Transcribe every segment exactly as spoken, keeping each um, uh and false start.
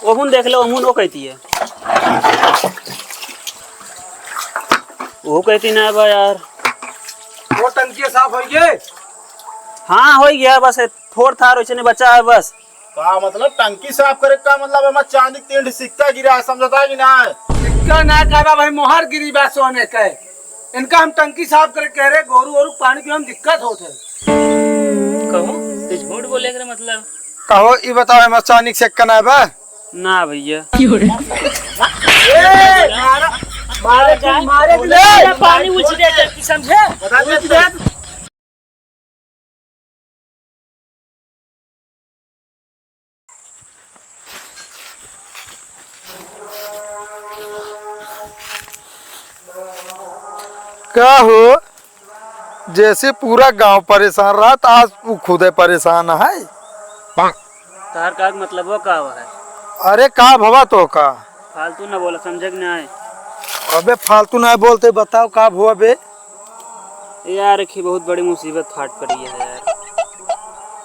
ओहुन देख ले, ओहुन ओ कहती है। वो कहती ना बा यार। वो टंकी साफ होइ गए? हाँ, होइ गया, बस ये थोड़ थार वैसे नहीं बचा है बस। का मतलब टंकी साफ करे का मतलब? एमा चांदी के तीन ठे सिक्का गिरा है, समझता कि ना? सिक्का ना कहबा भाई, मोहर गिरी बा सोने के। इनका हम टंकी साफ करे कह रहे, गोरू वोरू पानी पीवे में दिक्कत होत है। कहो, तू झूठ बोले करे मतलब? कहो, ई बताओ, एमा चांदी के सिक्का ना बा? ना भैया। ए, मारा, मारे, मारे, मारे, पानी उछ दे, समझे? उछ दे। का हो, जैसे पूरा गांव परेशान रहत, आज उ खुदे परेशान है। तार का मतलब वो का है? अरे का भवा तो का? फालतू ना बोला, समझे कि नहीं? अबे फालतू ना बोलते, बताओ का भवा बे? यार, एक ही बहुत बड़ी मुसीबत फाट पड़ी है यार।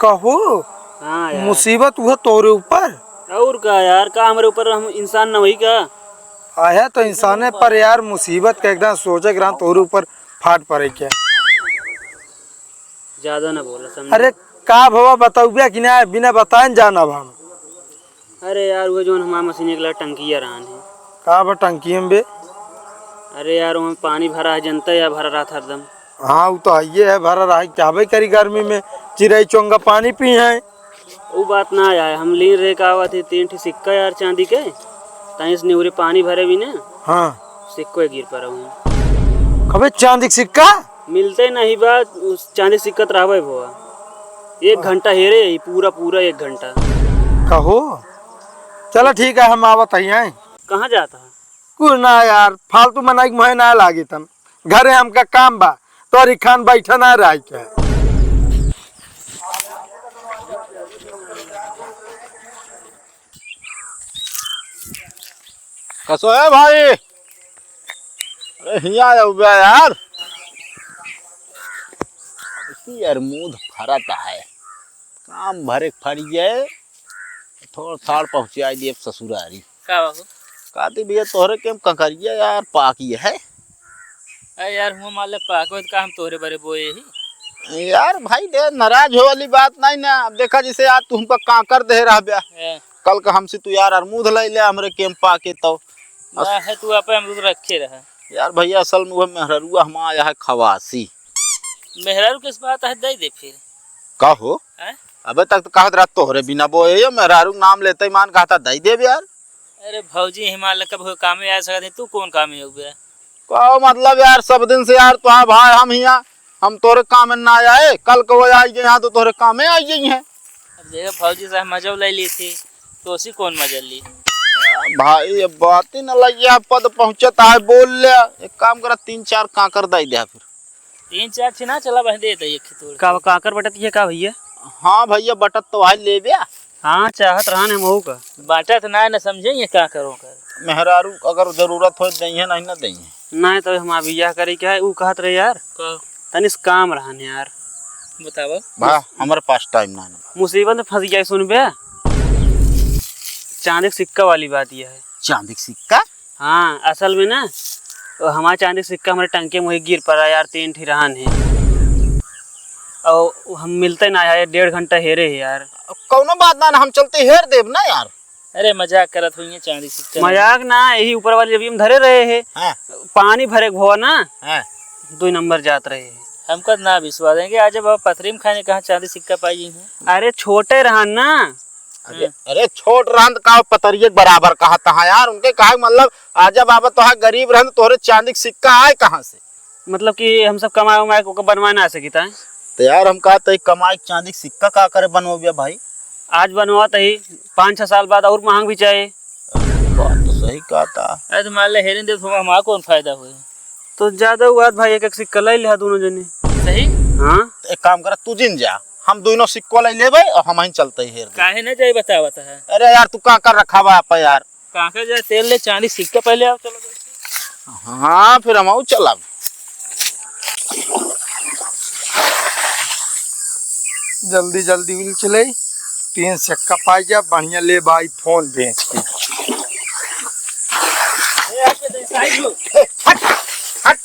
कहो? हाँ यार। मुसीबत हुआ तोरे ऊपर? और का यार, का हमरे ऊपर, हम इंसान ना वही का? आया तो इंसाने पर यार, मुसीबत का एकदम सोचे के रहा तोरे ऊपर फाट पड़े क्या? ज्यादा ना बोला, समझे? अरे का भवा, बताउबे कि ना, बिना बताए न जानब हम। अरे यार, वो जौन हमार मशीन एक लाख टंकिया रहन है। का बा टंकी में बे? अरे यार, वहाँ पानी भरा है, जनता या भरा रहत हरदम। हाँ, वो तो हइये है, भरा रहा है, क्या भाई करी गर्मी में, चिरई चोंगा पानी पी है। वो बात ना आया है, हम लीन रहे का आवत है, तीन ठे सिक्का यार चांदी के, ताई से निहुरे पानी भरे भी ना। हाँ। सिक्को ही गिर पड़ा हूँ। कबे चांदी के सिक्का? मिलते नहीं बा, उस चांदी सिक्कत रहबे भवा। एक हाँ। घंटा हेरे ही, पूरा, पूरा एक घंटा। कहो? चलो ठीक है, हम आवत ही हैं। कहाँ जाता है? कुछ ना यार, फालतू मनाई के मोहे ना लागित हम। घरे हमका काम बा, तोरी खान बैठा ना रही क्या? कसो है भाई? अरे हिया आओ बे यार। इसी यार मूड फरत है। काम भरे फरी है। थोड़ थाड़ पहुँचाई दिए ससुरारी। का बाबू? कहती भैया तोहरे के हम ककरिया यार पाकी है। अरे यार, हुआ मान ले पाको तो का हम तोहरे बरे बोए ही। यार भाई दे, नाराज हो वाली बात नहीं ना। अब देखा जैसे आज तू हमका कांकर दे रहा ब्या। ए। कल का हमसे तू यार अरमूद ले ले हमरे के हम पाके तो। ना है तू आपे अमरूद रखे रहा। यार भैया असल में वो मेहररुआ हम आया है खवासी। मेहरारू किस बात है, दे दे फिर। का हो? हैं? अबे तक तो कहत रहा तोहरे बिना बोए, ये मेहरारू नाम लेते ही मान कहता दई देब यार। अरे भौजी, हिमाल कब हो कामे आ सकत है, तू कौन कामे हो बे? का मतलब यार, सब दिन से यार तो भाई हम हिया, हम तोरे काम में ना आए, कल को वो आई गए यहाँ तो तोरे काम में आई गई हैं। अब देखो भौजी से हम मजा ले ली थी, तो उसी कौन मजा ली? भाई अब बात ही ना लग गया, पद पहुँचत है, बोल ले। एक काम करा, तीन चार कांकर दई दे फिर। तीन चार छिना चला बहन दे दे एक तोड़ का, के। काकर बटत ये का भैया? हाँ भैया, बटत तो भाई लेबे। हाँ, चाहत रहन है मऊ का। बटत ना, न समझे ये का करो कर। मेहरारू अगर जरूरत हो दइहे, नहीं ना दइहे। नहीं तो हमार बियाह करे के है, ऊ कहत रहे यार। का? तनिस काम रहन यार। बतावा। भा, हमारे पास टाइम ना है। मुसीबत में फंस गया, सुनबे। चांदी के सिक्का वाली बात ये है। चांदी के सिक्का? हाँ, असल में ना, वो हमार चांदी के सिक्का हमरे टंके में वही गिर पड़ा यार, तीन ठी रहन है। और हम मिलते ना आए, डेढ़ घंटा हेरे है यार। कौनो बात ना, ना, हम चलते हेर देब ना यार। अरे मजाक करत हुई है, चांदी सिक्का मजाक ना, यही ऊपर वाली जब हम धरे रहे हैं, हाँ। पानी भरे के भवा ना, हाँ। दो नंबर जात रहे हैं। हमका ना विश्वास है कि आज अब पथरी में खाने कहाँ चांदी सिक्का पाई है। अरे छोटे रहन ना, अरे, हम्म। अरे, छोट रहन त का पतरिये के बराबर कहत हा यार, उनके कहे के मतलब, आजा बाबा, तोहार गरीब रहन, तोहरे चांदी के सिक्का आए कहाँ से? मतलब कि हम सब कमाए उमाए के ओकर बनवाए ना सकित है? तो यार, हम कहत ही कमाए के चांदी के सिक्का का करे बनवाबे भाई? आज बनवात ही, पाँच छह साल बाद और महंग भी चाहे। बात तो सही कहत हा। अरे, तो मान ले, हेरिन दे, तो हमारा कौन फायदा होए? तो ज्यादा हुआ भाई, एक एक सिक्का ले लिहा दोनों जने। सही? हाँ। तो एक काम करा, तू जिन जा, हम दोनों सिक्को ले लेबे और हम ही चलते ही हेर दे। काहे न जाए बतावत है? अरे यार, तू का कर रखा बा आप यार? कांकर जा, तेल ले, चांदी सिक्का पहले आओ, चलो। हाँ, फिर हम आऊ चलब। जल्दी जल्दी उल चले। तीन सिक्का पाई जा, बढ़िया लेब iPhone बेच के। ए, हट के दे, साइड हो। ए, हट, हट।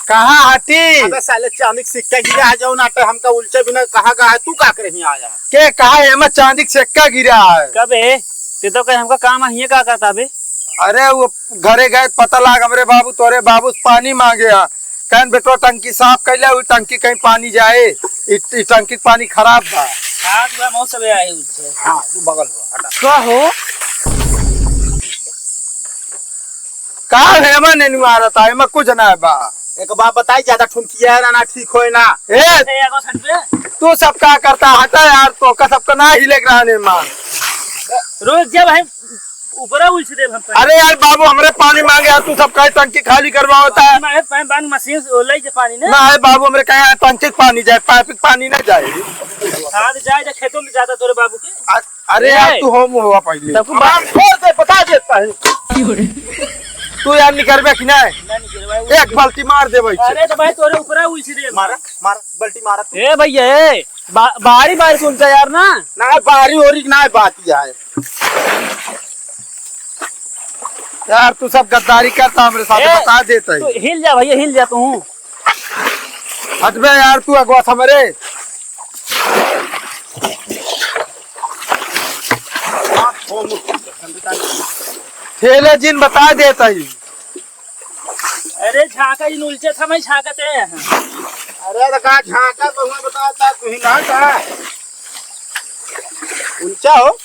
कहाँ हटी? अबे साले, चांदी के सिक्का गिरा है, जौन आटे हमका उलचे बिना कहाँ का है, तू का करे हियाँ आया है? के कहा है, एमा चांदी के सिक्का गिरा है? कबे? ते तो कहे हमका काम है, हियाँ का करता बे? अरे वो घरे गए, पता लाग हमरे बाबू, तोरे बाबू से पानी मांगे हा। कहन, "बेटवा, टंकी साफ कर ले, उ टंकी कहीं पानी जाए, इ, इ टंकी के पानी खराब बा।" हाँ, तो मौत सब आए उनसे। हाँ, तू बगल हो, हटा। का हो? का है, एमा नेनुआ रहता है, एमा कुछ ना है बा। एक बात बताई, ज्यादा ठुमकिया है ना, ना ठीक होए ना। ए, ए, एगो सट पे। तू सब का करता, हटा यार, तो का सबका ना हिले रहने मा। रोज जब हम ऊपरा उलछ देब हम पानी। अरे यार बाबू, हमरे पानी मांगे यार, तू सब कहे टंकी खाली करवावता है। पानी मांगे, पानी, पानी मशीन से ले जे पानी ने। ना है बाबू, हमरे कहे टंकी के पानी जाए, पाइप के पानी ना जाए। हाँ, तो जाए, जा खेतों में जाता तोरे बाबू के। अ-, अरे यार, ए! तू हो मुहवा पहले। तब को हमार बात छोड़ दे, बता देता है। तू यार निकलबे कि नहीं? ना निकलबे। एक बाल्टी मार दे भाई। अरे तो भाई, तोरे ऊपरा उलछ दे। मारा, मारा, बाल्टी मारा तू। ए भैया, ए, बा-, बारी बारी सुनता यार ना। ना, बारी ओरी ना बात ही है। यार, तू सब गद्दारी करता हमरे साथ, ए, बता देता है। तू हिल जा भैया, हिल जा तू। हटबे यार, तू अगवा हमरे। ठेले जिन बता देता है। अरे झांका, इन उलचे था, मैं झांकते हैं। अरे तो का झांका, तो मैं बताता, तू ही ना का। उलचा हो?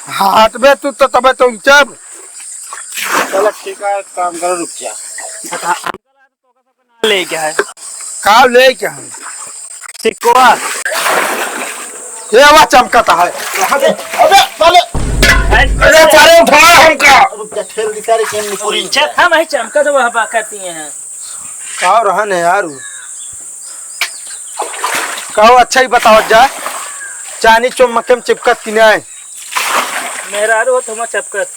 हाँ, हटबे तू तो, तबे तो उलचब। चलो ठीक है, एक काम करो, रुक जा। लेके है। का लेके है? सिक्कोआ। ये वा चमकता है। अबे, अबे, साले। अरे, अरे, साले उठा हमका। रुक जा, ठेल दी सारे केन निकल उलचा गया। था, मैं चमका तो वह बा करती हैं। का रहन है यार उ? कहो, अच्छा ही बताओ जा, चानी चुम्मके में चिपकत कि नहीं? मेहरारू हो तो हम चपकत।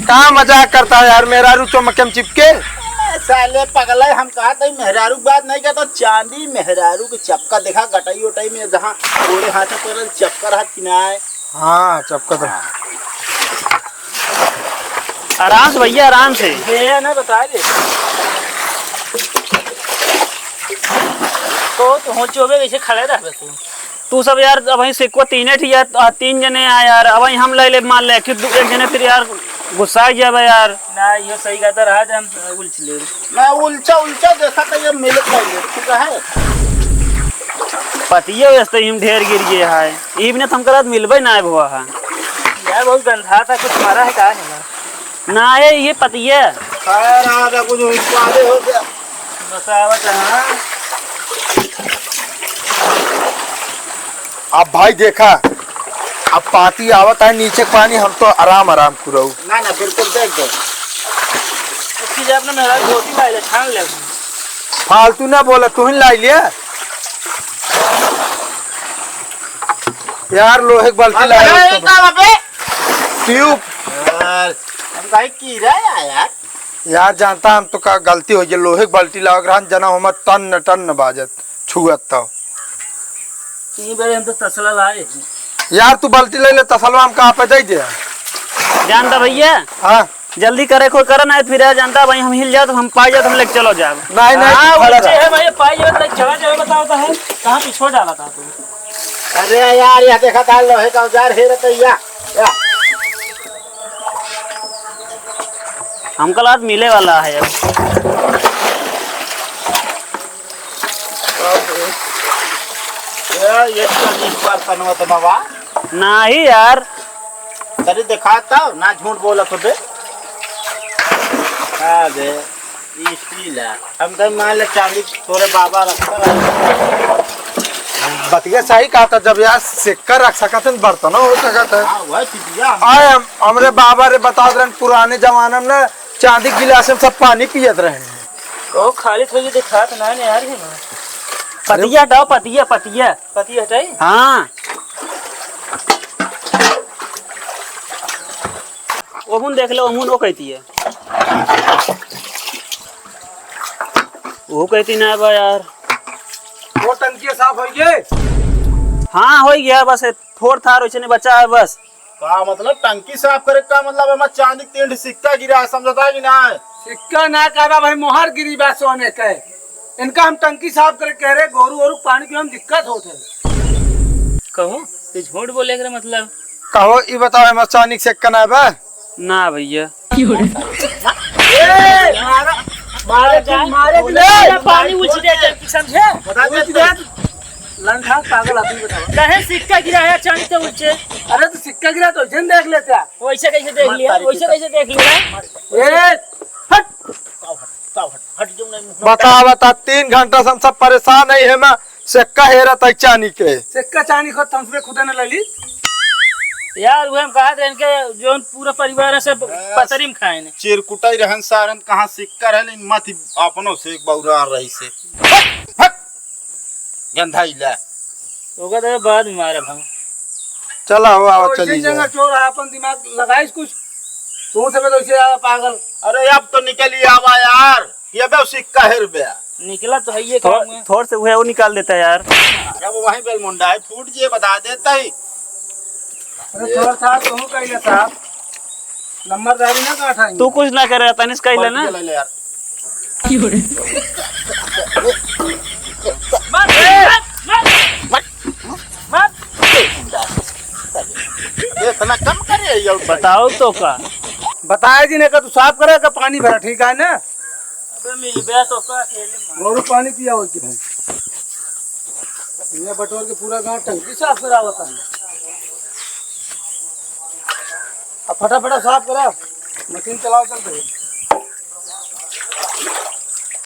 का मजाक करता है यार, मेहरारू चुम्मके में चिपके? ए, साले पगला, हम कहा था मेहरारू की बात नहीं कहता, चांदी मेहरारू के चपका देखा, गटाई उटाई में जहाँ गोड़े हाथ पर चपका रहा कि नहीं? हाँ, चपका तो। आराम से भैया, आराम से। ये ना बता दे। तो तू हो चोबे कैसे खड़े रहबे तू? तू सब यार, अब वहीं सिक्को तीने ठी यार, आ, तीन जने आ यार, अब वहीं हम ले ले, मान ले कि दू, एक जने फिर यार गुस्सा आ गया बा यार। ना, यो सही कहता रहा, हम उलझ ले। ना, उलचा, उलचा देखा तो ये मिलत नहीं है, ठीक है? पतिये वैसे ही हम ढेर गिर गए है, ई बिना तो हमका रात मिलबे ना आए हुआ है। यार, बहुत गंधा था, कुछ मारा है का है ना? ना है, ये पतिये। खैर, आज कुछ स्वादे हो गया। बतावत है, हाँ। अब भाई देखा, अब पाती आवत है नीचे पानी, हम तो आराम आराम कुरऊ। ना, ना, बिल्कुल देख दे। उसकी जब ना मेरा धोती लाई ले, छान ले। फालतू ना बोला, तू ही लाई लिया। यार, लोहे की बाल्टी लाए अरे, हो तो। का बे? ट्यूब। यार, हम काहे की रहा है यार? यार, जानता हम तो का गलती हो गई, लोहे की बाल्टी लाग रहा, जना हमर टन टन बाजत, छुअत तो। ई बेरे हम तो तसला लाए। यार, तू बाल्टी ले ले, तसलवा हमका आपे दे दे। जानता भैया? हाँ। जल्दी करे, कोई करे ना, फिर यार जानता भाई, हम हिल जाओ तो हम पाई जाओ तो हम लेके चलो जाओ। नहीं, नहीं, हाँ, तू खड़ा उलझे रह। है भाई, पाई जाओ तो चला जाओ, बताओ तो है, कहाँ पीछे डाला था तू? अरे यार, यह देखा था लोहे का औजार है रे तैया। या। हमका लात मिले वाला है अब। ए, ये तो इस बार तनवा तनवा। नाही यार। तनी देखा तो, ना झूठ बोलत हो बे। हाँ बे, ई स्टील है। हम तो मान ले चांदी तोरे बाबा रखता है। बतिया सही कहा था, जब यार सिक्का रख सकत है, बर्तन हो सकत है। हाँ, वह चीजिया हम आए हम, हमरे बाबा रे बता रहे, पुराने जमाना में ना चांदी के गिलास में सब पानी पियत रहे। ओ, खाली थोड़ी दिखात ना ने यार, ये ना। अरे पतिया हटाओ, पतिया, पतिया। पतिया हटाई? हाँ। ओहुन देख लो, ओहुन ओ कहती है। वो कहती ना बा यार। वो टंकी साफ हो गई? हाँ, हो गया, बस थोर थार वैसे नहीं बचा है बस। का मतलब टंकी साफ करे का मतलब? एमा चांदी के तीन ठे सिक्का गिरा है, समझता है कि ना? सिक्का ना कहबा भाई, मोहर गिरी बा सोने के। इनका हम टंकी साफ करे कह रहे, गोरू ओरू पानी पीवे में दिक्कत होत है। कहो, ये झूठ बोले के मतलब? कहो, ई बताओ, एमा चांदी के सिक्का ना बा? ना भैया। ए, मारा, मारे, मारे, मारे, बोले, पानी उछ दे, समझे? बता दे, उछ दे। लंठा पागल आदमी बतावा। कहे सिक्का गिरा है, चांदी के उलचे। अरे तो सिक्का गिरा तो वैसे देख लेते हैं। वैसे कैसे देख लिया? वैसे कैसे देख लिया? ए, हट। हट, हट, हट, जो नहीं। बता, बता, तीन घंटा से हम सब परेशान है, है ना? सिक्का हेरा तक चांदी के। सिक्का चांदी को तमसबे खुदा ने ले ली। यार, वो हम कहा थे इनके, जो पूरा परिवार है, सब पतरी में खाए ने। चिरकुटाई रहन सारन, कहाँ सिक्का रहन, इन मत ही अपनों से एक बौरा रही से। हट, हट। गंधाइला। ओका तो बाद में मारब हम। चला हो, आवा, ओइसे चली जगह जाए। चोर है, अपन दिमाग लगाइस कुछ। तू से तो इसे आवा पागल। अरे अब तो निकली आवा यार, ये बे सिक्का हेर बे। निकला तो है ये थो-, काम है। थोड़ से उहे वो निकाल देता यार। अब वहीं बेलमुंडा है, फूट जे बता देता ही। अरे थोड़ा सा कहूँ कहीं ना साहब। नंबरदारी ना काटा है। तू कुछ ना करे, तनिस कइले ना। ले ले यार। ये इतना कम करे यार। बताओ तो का? बताए जी ने का तू साफ करे का पानी भरा, ठीक है ना? अबे मिल गया तो का अकेले मार। गोरू पानी पिया हो कि भाई। ये बटोर के पूरा गांव टंकी साफ करावता है। अब फटाफट साफ करा, मशीन चलाओ, चल भाई।